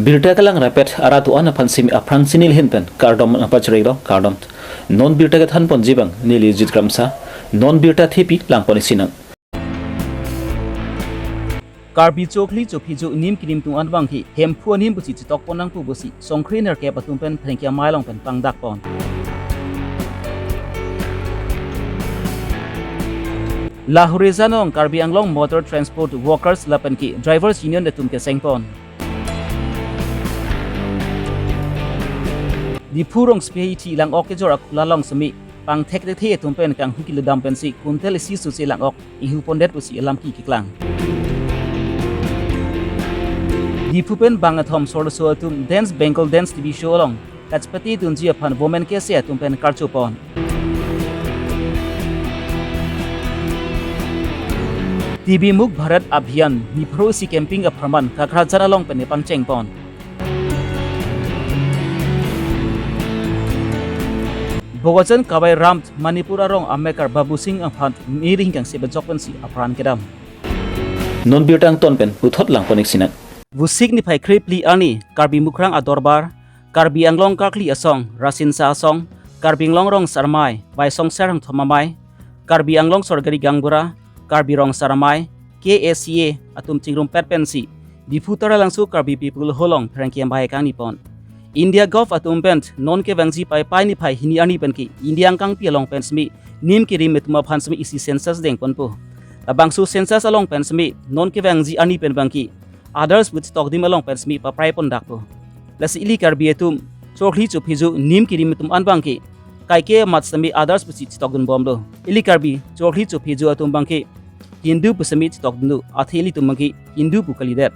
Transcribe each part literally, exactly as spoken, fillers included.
Birta kelang rapet arat do-an aphan simi aphrang si neli ahin pen kardom nangpachirilo, kardom. Non birta kethan ponji abang neli Jit Kramsa, non birta thepi lang pon isi nang. Karbi chokhli chophi jo nim kirim atum an abangke Hemphu anim pusi chetok pon nangpo pusi songkre nerkep atum pen pherangke amei along pen pangdak pon. Lahore Janong Karbi Anglong Motor Transport Workers lapen ke Drivers Union atum keseng pon. Diphu Rongsopi Haithi lang-ok kejor akhula along simi pangthek thekthe atum pen kanghu kilo dam pensi kuntel isi susi lang-ok inghu pondet pusi alam ki keklang. Diphu pen bang athom sorloso atum Dance Bengal Dance T V show along kachepate dunji aphan Women K S A atum pen karcho pon. T B Mukt Bharat Abhiyan niphro isi campaign apharman Kakrajan along pen nepangcheng pon. Bokajan Kawai Ram Manipur arong amekar Babu Singh aphan miri hingkang sebe jok pensi apran kedam. Non birta angton pen puthot lang pon isi nang. Vosik niphai kre phli arni Karbi Mukrang Adorbar, Karbi Anglong Karkli Asong, Rasinsa Asong, Karbi Anglong Rong Asar Amei, Baisong Serang Thom Amei, Karbi Anglong Sorkari Gaonbura, Karbi Rong Asar Amei, K A C A atum chingrumpet pensi Diphu Taralangso Karbi People Hall along pherangke amei kangni pon. India Govt atum pen non kevangji Paipai niphai hini arni penke India angkangpi along pen simi nim kirim atum aphan simi isi census deng ponpo. Labangso census along pen simi non kevangji arni pen abangke others pu chetok adim along pen simi paprai pon dakpo. Lasi ili Karbi atum chokhli chophi jo nim kirim atum an abangke kaike amat simi others pusi chetok dun bomlo. Ili Karbi chokhli chophi jo atum abangke Hindu pu simi chetok dunlo, athe ilitum abangke Hindu pu kalidet.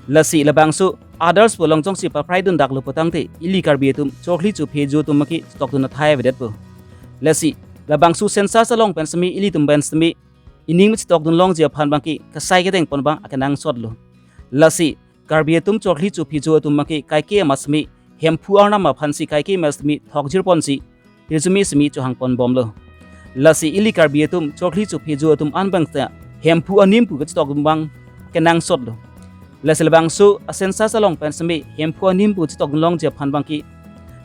Lasi labangso others pu along jongsi paprai dun daklo putangte ili Karbi atum chokhli chophi jo atum abangke chetok dun athai avedetpo. Lasi labangso census along pen simi ilitum pen simi ining chetok dun longji aphan abangke kasai kedeng pon abang akenangsotlo. Lasi Karbi atum chokhli chophi jo atum abangke kaike amat simi Hemphu arnam aphansi kaike amat simi thokjir ponsi hirjume simi chohang pon bomlo. Lasi ili Karbi atum chokhli chophi jo atum an abangta Hemphu anim pu kachetok abang kenangsotlo. Lasi labangso a-census along pen simi Hemphu anim pu chetok dun longji aphan abangke,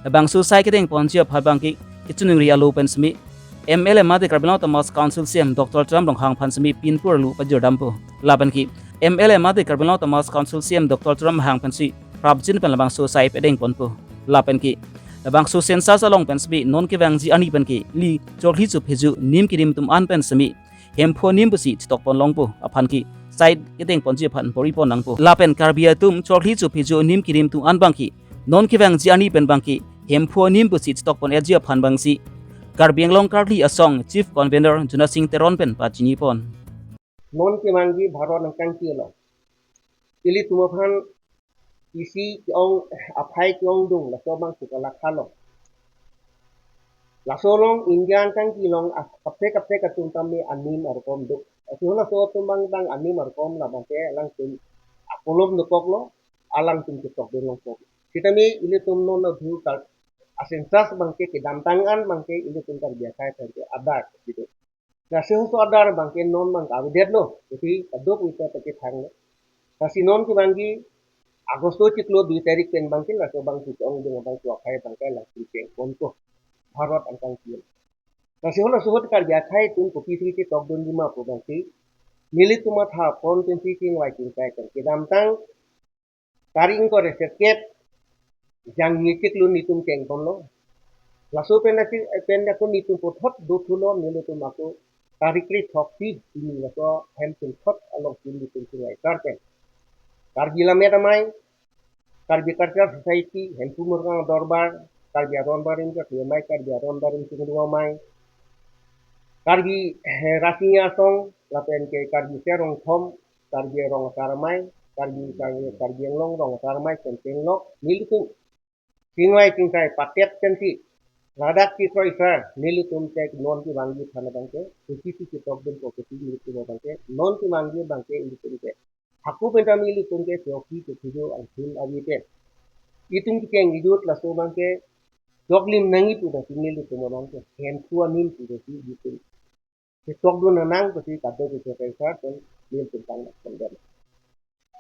labangso sai kedeng ponji aphan abangke kachiningri alo pen simi M L A mate Karbi Anglong Autonomous Council C E M Doctor Tuliram Ronghang aphan simi pinpur alu pajir dampo. Lapen ke M L A mate Karbi Anglong Autonomous Council C E M Doctor Tuliram Ronghang aphansi prapjin pen labangso sai pedeng ponpo. Lapen ke labangso census along pen simi non kevangji arni penke ili chokhli chophi jo nim kirim atum an pen simi Hemphu anim pusi chetok pon longpo aphan ke sai kedeng ponji aphan bor-i pon nangpo. Lapen Karbi atum chokhli chophi jo nim kirim atum an abangke non kevangji arni pen abangke Hemphu anim pusi chetok pon-etji aphan abangsi Karbi Anglong Karkli Asong Chief Convener Juna Sing Teron pen pachini pon. Non kevangji Bharat angkangpi along ilitum aphan isi ke-ong, aphai ke-ongdung laso abang suka lakha lo. Laso along India angkangpi along a-, kaprek kaprek atum tame anim arokom do. Lasi halaso atum abang anim arokom labangke alangtum akolom dokoklo, alangtum chetok dun longpo. Sitame ilitum non adhu kar a-census abangke kedamtang an abangke ilitum Karbi akhei abangke adar gitu. Lasi halaso adar abangke non abang avedetlo, jadi kadokave ta pakethanglo. Lasi non kevangji Agosto chiklo dui tarik pen abangke laso abang suka ongdung abang suka akhai abangke langtum cheng ponpo Bharat angkangpi along. Lasi halaso ahut Karbi akhei atum kopisi chetok dunji ma pu abangke nelitum matha pon pensi chingvai chingkai kan kedamtang tarik ingkoi ra sirkep jangni chiklo nelitum cheng ponlo. Laso pen lasi pen ako nelitum puthot dothulo, nelitum ako tarik kre-throksi pini laso hem pen thot along pen nelitum chingvai kar pen Karbi Lammet Amei, Karbi Cultural Society, Hemphu Mukrang Dorbar, Karbi Aron Barim Chakri Amei, Karbi Aron Barim Chingrum Amei, Karbi, eh, Rasinsa Asong, lapen ke Karbi Serong Thom, Karbi Rong Asar Amei, Karbi, Karbi, Karbi Anglong Rong Asar Amei pen chenglok nelitum chingvai chingkai patet pensi ladak chikroisar nelitum chek non kevangji aphan abangke kopisi chetok dunpo pusi nelitum abangke non kevangji abangke ilitum ke hako pen tame ilitum ke chokhli chophi jo angthim avi pen itum kecheng ejut laso abangke joklim nangji pu abangke nelitum abangke Hemphu anim pu abangke ilitum chetok dun nang pusi kadokave chetok sar pen nelitum tang nak pendem.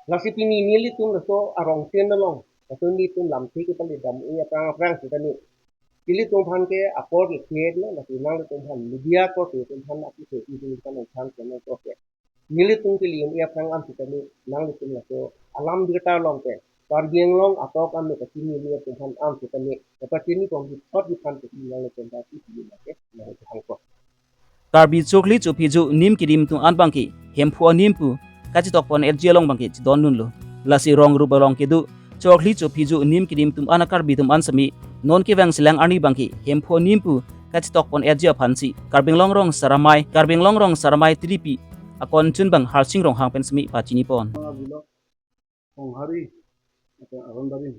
Lasi pini nelitum laso arongtin along, laso nelitum lamthe kepale dam-i aphrang aphrang sitame, nelitum aphan ke akor le-et lo, lasi nanglitum aphan media korte atum aphan aphi the, nelitum aphan chance nangkok ke. Nelitum kili-i aphrang an sitame, nanglitum laso alam birta along ke, Karbi Anglong atok ame kachini nelitum aphan an sitame, kapachini pon di thot di aphan ke nanglitum aphan aphi the, nangkok. Karbi chokli chophiju nim kirim atum an abangke Hemphu anim pu kachetokpon-etji along abangke chedondunlo. Lasi rong rup along kedo chokli chophiju nim kirim atum an a-Karbi atum an sitame non kevang selang arni abangke Hemphu anim pu kachetokpon-etji aphansi Karbi Anglong rong Saramai, Karbi Anglong rong Saramai Tiripi akon chunbang Harsing Ronghang pen sitame pachinipon. Honghari, atau Aron Barim.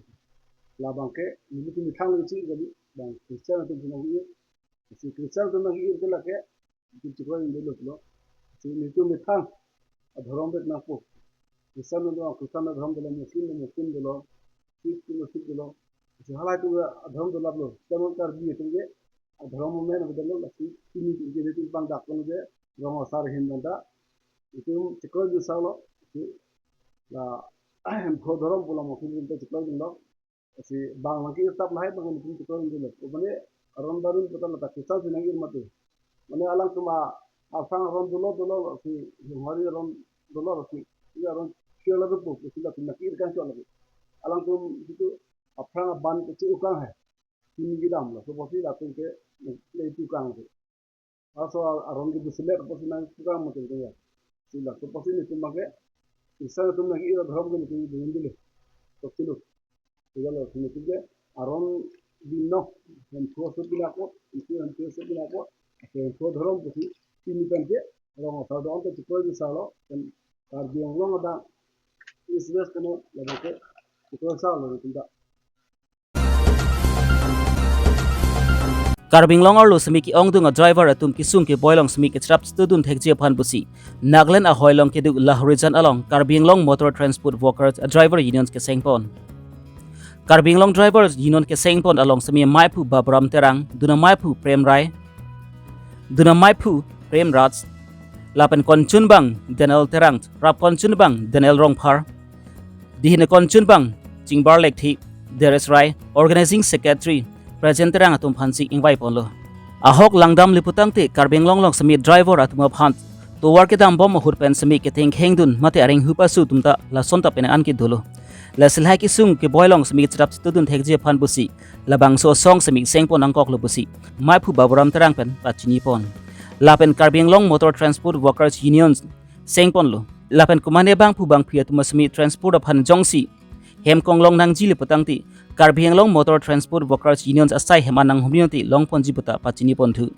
Labang ke, nelitum methang luci jadi, bang Christian atum cuma gitu. Si Christian atum lagi itu lagi, itu cukup yang dulu lo. Si nelitum methang, adhorom bet nangpo. Christian atum, Christian adhorom dulu, Muslim, Muslim dulu, Sikh, Sikh dulu. Si halai itu adhorom dulu lo. Kita mau Karbi itu ke, adhorom amen abe dolo, lasi pini ke nelitum bang dak pon je, rong asar hin benda, itum chiklo ju salo, si la Hemphu adhorom pulang mungkin itum chiklo ju lo, si bang lagi tetap lahai bang itum chiklo ju lo. Upane Aron Barim kota lata kisah sinang ir mati. Mane alangtum aphrang aron dolo dolo si Honghari aron dolo si, ya aron kira lalu pu, si latum nak ir kan chon lagi. Alangtum itu aphrang aban kecil ukang hai. Pini kedam laso apotsi latum ke le tukang tu. Laso aron ke dusilet apotsi nangtukang mati tu ya. Si laso apotsi nelitum abangke, Christian atum lagi ira adhorom ke nelitum dulu. Tok silu. Sila laso nelitum ke aron dino, Hemphu aso pinako, itu Hemphu aso pinako, Hemphu adhorom apotsi pini pen ke rong asar do-an ta chiklo ju salo, kan Karbi Anglong ada East West kena labang ke chiklo salo nelitum ta. Karbi Anglong arlo sitame ke-ongdung a-driver atum kesung keboi along sitame kecherap chetudun thekji aphan pusi Nagaland ahoi along kedo Lahorijan along Karbi Anglong Motor Transport Workers a-Driver Union kesengpon. Karbi Anglong Driver Union kesengpon along sitame maiphu Baburam Terang, dun amaiphu Prem Rai, dun amaiphu Prem Raj, lapen konchunbang Daniel Terang, rap konchunbang Daniel Rongphar, dihin konchunbang Chingbar Lekthe, Deres Rai, Organizing Secretary Prajen Terang atum aphansi ingvaiponlo. Ahok langdamle putangte Karbi Anglong along sitame driver atum aphan tovar kedambom ahut pen sitame kethengkhengdun mate areng hupasu atum ta lason ta pen an kedolo. Lasi lahai kesung keboi along sitame kecherap chetudun thekji aphan pusi labangso asong sitame sengpon nangkoklo pusi maiphu Baburam Terang pen pachinipon. Lapen Karbi Anglong Motor Transport Workers Union sengponlo. Lapen komane bangphu bangphi atum sitame transport aphan jongsi hem konglong nangjile putangte Karbi Anglong Motor Transport Workers Union asai hem an nanghumri nangte longponji puta pachinipon thu.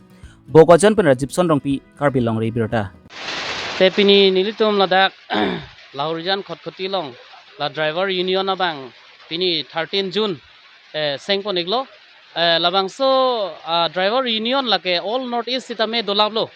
Bokajan pen Rajibson Rongpi, Karbi Longri Abirta. Te pini nelitum ladak Lahorijan Khatkhati along la driver union abang pini thirteen June, eh, sengpon-iklo. Eh, labangso, ah, driver union lake all North East sitame dolaplo.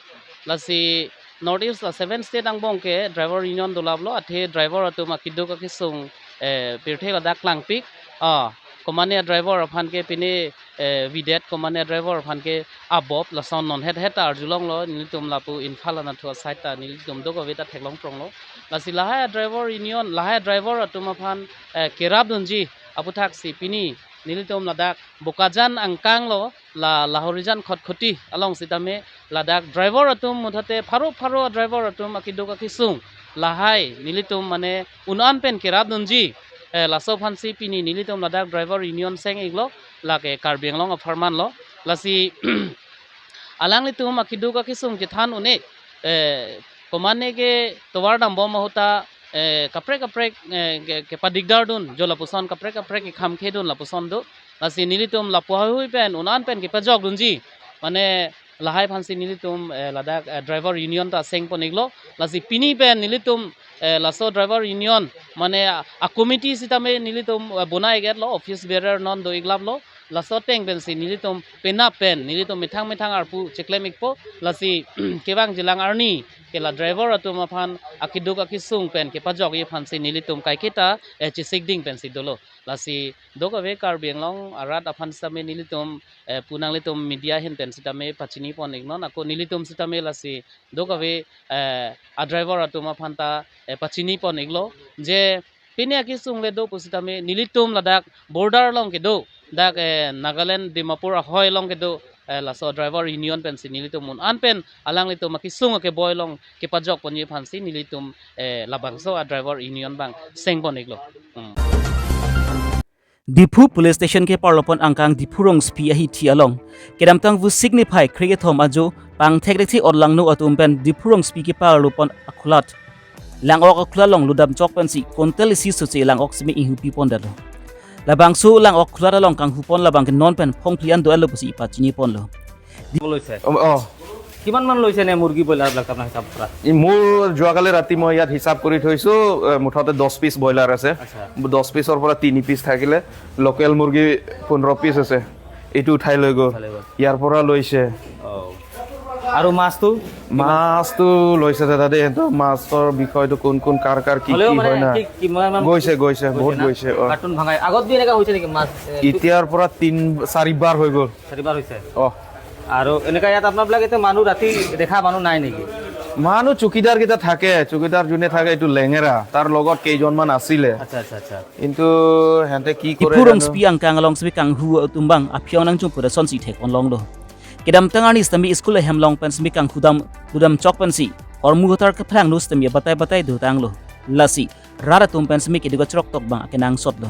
Lasi North East la seven state angbong ke driver union dolaplo, athe driver atum akeduk akesung, eh, pirthe ladak klangpik. Ah, komane driver aphan ke pine, eh, videt, komane driver aphan ke abop, lason non het het arjulonglo, nelitum lapu Imphal anatthu aside ta nelitum dokave ta theklongpronglo. Lasi lahai driver union, lahai driver atum aphan, eh, kerapdunji aputhaksi pini nelitum ladak Bokajan angkanglo, la Lahorijan Khatkhati along sitame ladak driver atum muthate pharo pharo driver atum akeduk akesung lahai nelitum mane un-an pen kerapdunji, eh, laso aphansi pini nelitum ladak driver union seng-iklo, lake Karbi Anglong apharmanlo. Lasi alanglitum akeduk akesung chethan un-e, eh, komane ke tovar dambom ahut ta, eh, kaprek kaprek, eh, ke, kepadigdardun, jo lapuson kaprek kaprek kekhamkhedun lapuson do. Lasi nelitum lapu heihui pen un-an pen kepajokdunji, mane lahai aphansi nelitum, eh, ladak, eh, driver union ta sengpon-iklo. Lasi pini pen nelitum, eh, laso driver union mane a, a-committee sitame nelitum, eh, bonai-iketlo, office bearer non do-iklaplo. Laso ateng pensi nelitum penap pen nelitum methang methang arpu cheklem-ikpo. Lasi kevangjilang arni Ke la driver atum aphan akeduk akesung pen kepajokji aphansi nelitum kaiketa, eh, chesikding pensi dolo. Lasi dokave Karbi Anglong arat aphan sitame nelitum, eh, pu nanglitum media ahin pen sitame pachini pon iknon, ako nelitum sitame lasi dokave, eh, a driver atum aphan ta, eh, pachini pon iklo je pini akesung le do pusitame nelitum ladak border along kedo, dak, eh, Nagaland Dimapur ahoi along kedo, eh, laso driver union pensi nelitum un-an pen alanglitum akesung akeboi along kepajok ponji aphansi nelitum, eh, labangso a driver union abang seng pon iklo. Hmm. Diphu Police Station keparlo pon angkang Diphu Rongsopi ahithi along kedamtang Vosik niphai kre-kethom ajo pangthek-thekthe orlangno atum pen Diphu Rongsopi keparlo pon akhulat, lang-ok akhulat along ludam chok pensi quintal isi soche lang-ok simi inghupi pon detlo. Labangso lang-ok akhulat along kanghu pon labang ke non pen phongphli an do-etlo pusi ipachini ponlo. লৈছে? অ, অ। কিমান মান লৈছে নে মুৰ্গী ব্ৰইলাৰ বিলাক আপোনাৰ হিচাপ পৰা? ই মোৰ যোৱাকালি ৰাতি মই ইয়াত হিচাপ কৰি থৈছো, এ, মুঠতে দহ পিচ ব্ৰইলাৰ আছে। আচ্ছা। দহ পিচৰ পৰা তিনি পিচ থাকিলে লোকেল মুৰ্গী পোন্ধৰ পিচ আছে, এইটো উঠাই লৈ গ'ল। উঠাই লৈ গ'ল। ইয়াৰ পৰা লৈছে। অ। আৰু মাছটো? মাছটো লৈছে দাদা দেই, সেইটো মাছৰ বিষয়টো কোন কোন কাৰ কাৰ কি হ'লেও কি মানে হয় না। কি কিমান মান গৈছে, গৈছে, বহুত না? গৈছে, অ। কাৰ্টুন ভাঙাই। আগত বি এনেকা হৈছে নেকি মাছ, এ, এতিয়াৰ পৰা তিন চাৰিবাৰ হৈ গ'ল। চাৰিবাৰ হৈছে? অ। আৰু এনেকা ইয়াত আপোনালোকে এতিয়া মানুহ ৰাতি দেখা মানুহ নাই নেকি? মানুহ চকীদাৰ কেইটা থাকে, চকীদাৰ যোনে থাকে এইটো লেঙেৰা, তাৰ লগত কেইজনমান আছিলে। আচ্ছা, আচ্ছা, আচ্ছা। কিন্তু সিহঁতে কি কৰে Diphu জানো? Rongsopi angkang along simi kanghu atum abang aphi-ong nangchung pura sonsi thek-on longlo. Kedamtang arni sitame school ahem along pen simi kanghu dam ludam chok pensi hormu hotar kephlangno sitame batai batai dotanglo. Lasi rat atum pen simi keduk kachrok tok abang akenangsotlo.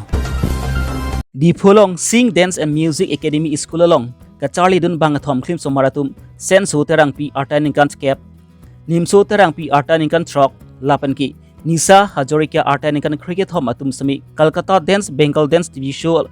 Diphu along Sing Dance and Music Academy School along kacharlidun bangkethom klimsomar atum Senso Terangpi arta ningkan kep, Nimso Terangpi arta ningkan throk, lapen ke Nisha Hazarika arta ningkan kre-kethom atum simi Kolkata Dance Bengal Dance T V show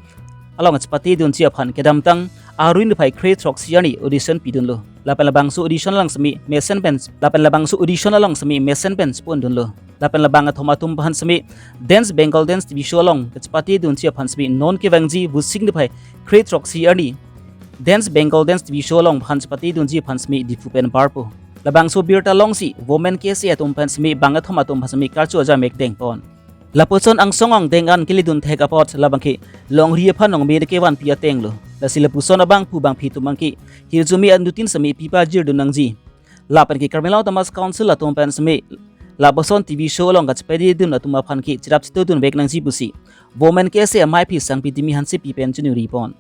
along chepatedunji aphan kedamtang arni niphai kre-throksi arni audition pidunlo. Lapen labangso audition along simi mesen pen, lapen labangso audition along simi mesen pen chepondunlo. Lapen labangkethom atum aphan simi Dance Bengal Dance T V show along kachepatedunji aphan simi non kevangji Vosik niphai kre-throksi arni Dance Bengal Dance T V show along aphan chepatedunji aphan simi Diphu pen barpo. Labangso abirta alongsi Women K S A atum pen simi bangkethom atum aphan simi karcho ajamek dengpon. Lapuson angsong angdeng an keledun thek apot labang ke longri aphan nongme kevanpi atenglo. Lasi lapuson abangphu bangphi atum abang ke hirjume anuttin simi pipajirdun nangji. Lapen ke Karbi Anglong Autonomous Council atum pen simi lapuson T V show along kachepatedun atum aphan ke cherap chetodunvek nangji pusi Women K S A amei aphi Sangpi Timmy Hansepi pen chiningripon.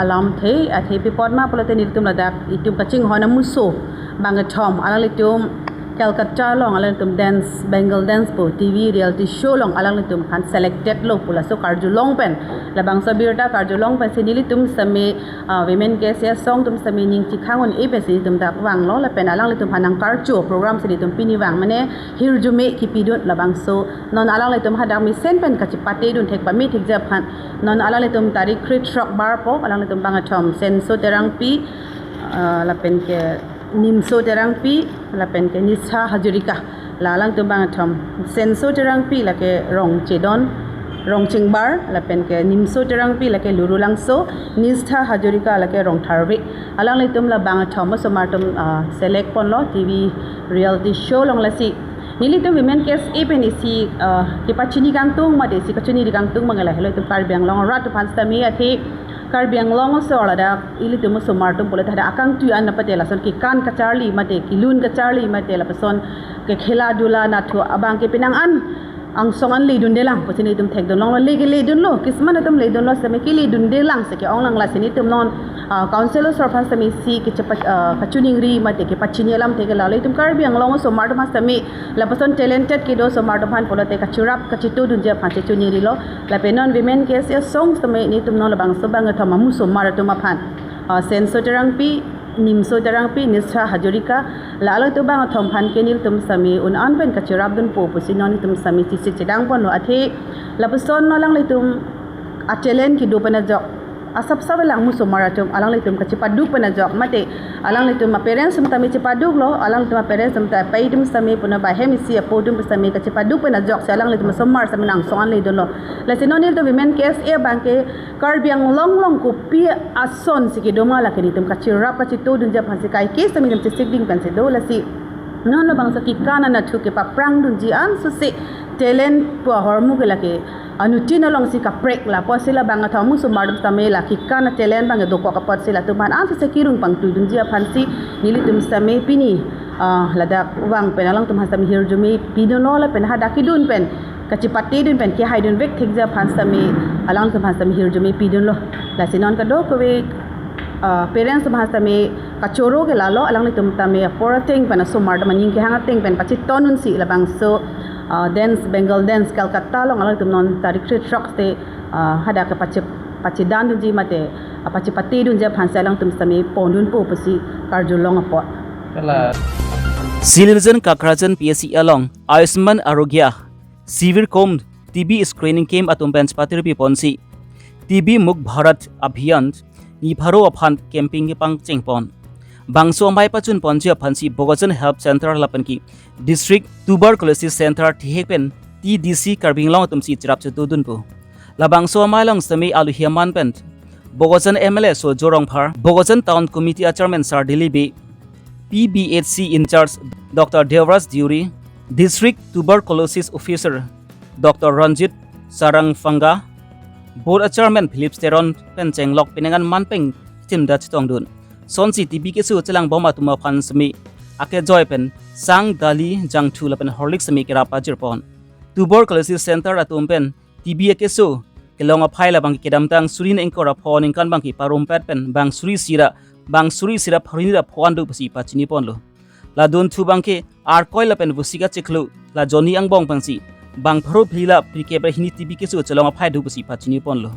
Alamthe, athe pi apot ma pulote nelitum ladak itum kachinghon amuso bangkethom, alanglitum Kolkata along alanglitum dance, Bengal dance pu T V reality show along alanglitum aphan selected lo pu laso karjulong pen, labangso abirta karjulong pensi nelitum simi, ah, Women K S A asong atum simi ning chikhang un-e pensi nelitum dak vanglo, lapen alanglitum aphan nangkarcho program si nelitum pini vang, mane hirjume kipidun labangso non alanglitum hadak mesen pen kachepatedun thek pame thekji aphan non alanglitum tarik kre-throk barpo, alanglitum bangkethom Senso Terangpi, ah, lapen ke Nimso Terangpi, lapen ke Nisha Hazarika. La alanglitum bangkethom Senso Terangpi lake Rongchedon, Rongchengbar, lapen ke Nimso Terangpi lake Lurulangso, Nisha Hazarika lake Rongtharve. Alanglitum la bangkethom osomar atum, ah, select ponlo T V reality show along. Lasi nelitum Women K S A pen isi, ah, kepachini kangtung mate isi kachiningri kangtung abang lahelo itum Karbi Anglong arat aphan sitame, athe Karbi Anglong osomar ladak ilitum osomar atum pulote hadak akangtui an mate lason kekan kacharli mate kelun kacharli mate lapuson kekhela dula nathu abang ke penang an angsong an ledundelang pusi nelitum thekdunlonglo, le ke ledunlo, kisman atum ledunlo, sitame ke ledundelang si ke-ong lang. Lasi nelitum non, ah, council osomar aphan sitame isi kechepa-, ah, kachiningri mate kepachini alamthe ke lalo itum Karbi Anglong osomar atum aphan sitame lapuson talented kedo osomar atum aphan pulote kacherap kachetodunji aphan si chiningrilo. Lapen non Women K S A asong sitame nelitum non labangso bangkethom amusomar atum aphan, ah, Senso Terangpi, Nimso Terangpi, Nisha Hazarika, la alanglitum bangkethom aphan ke nelitum sitame un-an pen kacherapdunpo pusi non nelitum sitame chisi chedang ponlo, athe lapuson non alanglitum a-talent kedo pen ajok, asap sap alang musomar atum alanglitum kachepaduk pen ajok mate alanglitum a-parents atum tame chepaduklo, alanglitum a-parents atum ta pai atum sitame puno bahem isi apo atum sitame kachepaduk pen ajok si alanglitum osomar sitame angsong an ledunlo. Lasi non nelitum Women K S A abang ke Karbi Anglong along kopi ason si kedo ma lake nelitum kacherap kachetodunji aphan si kaike sitame nelitum chesikding pensi do. Lasi Non labangso kekan anatthu kepaprang dunji ansose talent pu ahormu ke lake anuttin alongsi kaprek, lapusi labang athom osomar atum sitame la kekan talent abang dokok apotsi latum aphan ansose kirung pangtui dunji aphansi nelitum sitame pini, ah, ladak vang pen alangtum aphan sitame hirjume pidunlo lapen hadak kedun pen kachepatedun pen kehaidun vek thekji aphan sitame alangtum aphan sitame hirjume pidunlo. Lasi non kadokave, ah, parents atum aphan sitame kachoro ke lalo, alanglitum tame apor ateng pen asomar atum aning kehang ateng pen pacheton unsi labangso, ah, dance, Bengal dance Calcutta along alangtum non tarik krethrok te, ah, hadak kepache, pachedan dunji mate, ah, pachepate dunji aphansi alangtum sitame pondunpo pusi karjulong apot. Kala. Silchar Kakrajan P H C along Ayushman Arogya Shivir cum T B screening camp atum pen chepatirpi ponsi T B Mukt Bharat Abhiyan nipharo aphan campaign kepangcheng pon. Bangso amei pachun ponji aphansi Bokajan Health Center lapen ke District Tuberculosis Center thihek pen T D C Karbi Anglong atumsi cherap chetudunpo. Labangso amei along sitame aluhi aman pen Bokajan M L A Surjya Rongphar, Bokajan Town Committee a Chairman Sar Dilip Bey, P B H C in charge Doctor Devraj Deuri, District Tuberculosis Officer Doctor Ranjit Sarangphanga, Board a Chairman Philip Teron pen chenglok penang an manpeng thimda chetongdun. Sonsi T B keso chelangbom atum aphan sitame akejoi pen sang, dali, jangthu lapen Horlicks sitame kerap pajir pon. Tuberculosis Center atum pen T B akeso kelong aphai labang kedamtang suri ingkoi ra pho aningkan abang keparumpet pen bang suri isi ra, bang suri isi ra pharo hini ra pho an do pusi pachini ponlo. La dunthu abang ke Arkoi lapen Vosik achiklo, la Johnny angbong pensi bang pharo phli ra phli kep ra hini T B keso chelong aphai do pusi pachini ponlo.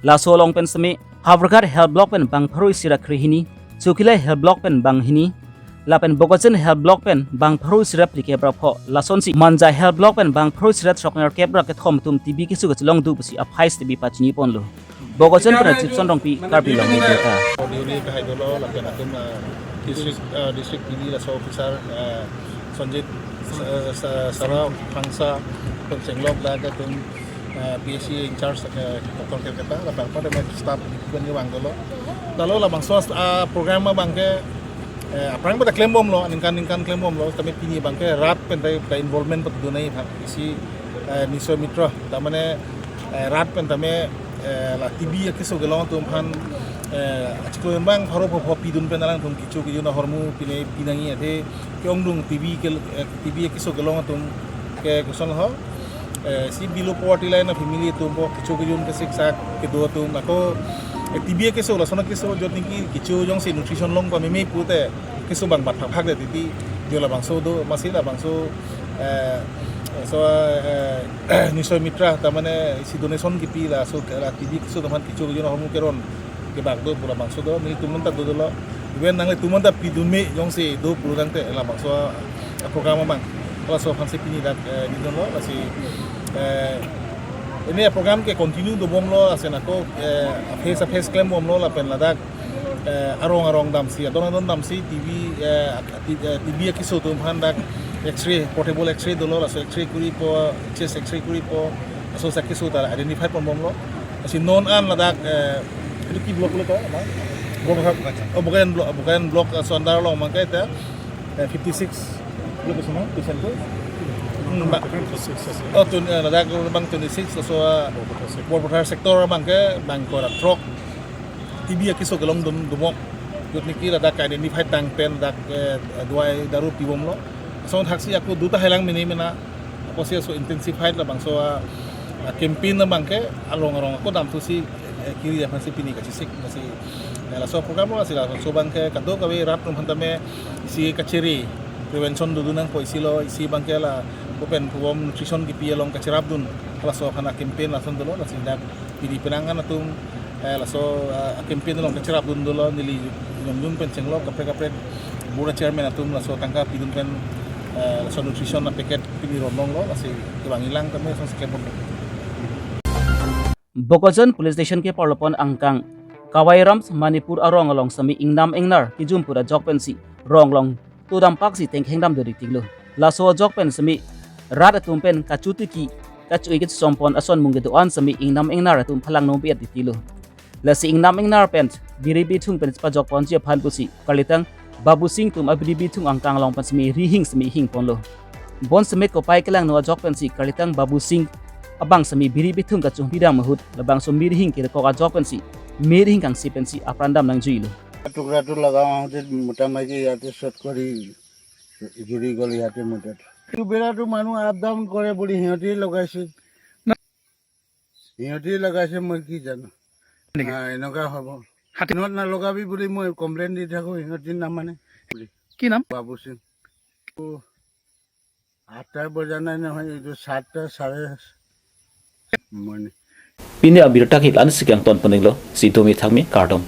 Laso along pen sitame Howraghat Health Block pen bang pharo isi ra kre hini, Chokihola Health Block pen bang hini, lapen Bokajan Health Block pen bang pharo isi ra phli kep ra pho, lasonsi Manja Health Block pen bang pharo isi ra throknerkep ra kethom atum T B keso kachelong do pusi aphai sitame pachini ponlo. Bokajan pen Jipson Rongpi, Karbi Anglong Media Data. Audio ni kahai dolo lapen atum, ah, district, ah, district T B laso officer, ah, Sanjit, ah, Sa-, Sara Phangsa, atum chenglok dak atum, ah, P H C in charge, ah, Doctor Kevin Keta, lapen pada staff pen kevang dolo. Lalo labangso, ah, program abang ke, eh, aphrang pada klembomlo, ningkan ningkan klembomlo, tapi pini abang ke rat pen ta involvement patu dunai isi, eh, Nishoy Mitra, ta mane, eh, rat pen tame, eh, la T B akeso kelong atum aphan, eh, achiklo abang pharo pho pidun pen alangtum kecho kejun ahormu pine pinangji athe ke-ongdung T B ke, eh, T B akeso kelong atum ke koson ho, eh, si below poverty line a family atum apot kecho kejun kesiksak kedo atum ako, eh, T B akeso lason akeso jotniki kecho jongsi nutrition along pameme pute keso abang bat phak phak de titi jo labangso do masi labangso, eh, so, eh, Nishoy Mitra ta mane isi donation kipi laso la T B keso atum aphan kecho kejun ahormu keron kebak do pu labangso do, nelitum anta do dolo. Even nanglitum anta pidunme jongsi do pu tangte labangso a program abang. Laso aphansi pini dak, eh, nidunlo, lasi, eh, ini program ke continue dobomlo, asen ako, eh, phase phase klembomlo, lapen ladak, eh, arong arong damsi, adon adon damsi, T B, eh, T-, eh, T B akeso atum aphan dak X-ray, portable X-ray dolo, laso X-ray kuripo, chest X-ray kuripo, laso sa keso ta identify ponbomlo. Lasi non an ladak, eh, itu ki block lo to, apa? Bokajan. Oh, Bokajan block, Bokajan block, eh, so andar lo mangke ta, eh, fifty six. Block so na, patient ko? Hmm, ba-, oh, tun-, eh, ladak abang twenty six, laso, eh, Borpathar sector abang ke, bang ko ra throk T B akeso kelong dun dumok. Jotniki ladak identify tang pen dak, eh, dawai daru pibomlo. So thaksi ako duta hailang mene mena. Ako si so intensified labangso a, a campaign abang ke arong arong ako damthusi, eh, kiri aphansi pini kachesik masi, eh, laso program lo, lasi laso abang ke kadokave rat atum aphan tame isi kachere prevention dodun nangpo, isi lo, isi abang ke la open pubom nutrition kipi along kacherapdun, laso aphan a campaign lason dolo, lasi dak pini penang an atum, eh, laso, eh, campaign along kacherapdun dolo, neli jom jom pen chenglok kaprek kaprek board chairman atum laso tangka pidun pen, eh, laso nutrition a packet pini ronlonglo, lasi kevang ilang tame lason seklem pon. Bokajan Police Station keparlo pon angkang Kawai Rams Manipur arong along sitame ingnam ingnar kejum pura jok pensi rong along to dampak si tengkheng dam dori tiklo. Laso ajok pen sitame rat atum pen kachotiki, kacho-i kachosom pon ason mung kedo-an sitame ingnam ingnar atum phalang nong biat titilo. Lasi ingnam ingnar pen biri bithung pen chepajok ponji aphan pusi karlitang Babu Singh atum abiri bithung angkang along pen semi rihing semi hing ponlo. Bonsemet kopai kelangno ajok pensi karlitang Babu Singh abang semi biri bithung kachung pidam ahut labangso mirihing kerekok ajok pensi mirihing kangsi pensi apran dam nangjuilo. টুকৰাটো লগাওঁতে মোটামুটি ইয়াতে শ্বৰ্ট কৰি গিৰি গ'ল ইয়াতে মুঠত। এইটো বেৰাটো মানুহ আপ ডাউন কৰে বুলি সিহঁতেই লগাইছে। সিহঁতেই লগাইছে, মই কি জানো। নেকি? হা, এনেকুৱা হ'ব। হাতী দিনত নলগাবি বুলি মই কমপ্লেইন দি থাকোঁ, সিহঁতে নামানে। কি নাম? বাবু সিং। অ', আঠটা বজা নাই নহয়, এইটো সাতটা, চাৰে মই Pini abirta ke la-ansi kangton poninglo, si domi thangmi kardom.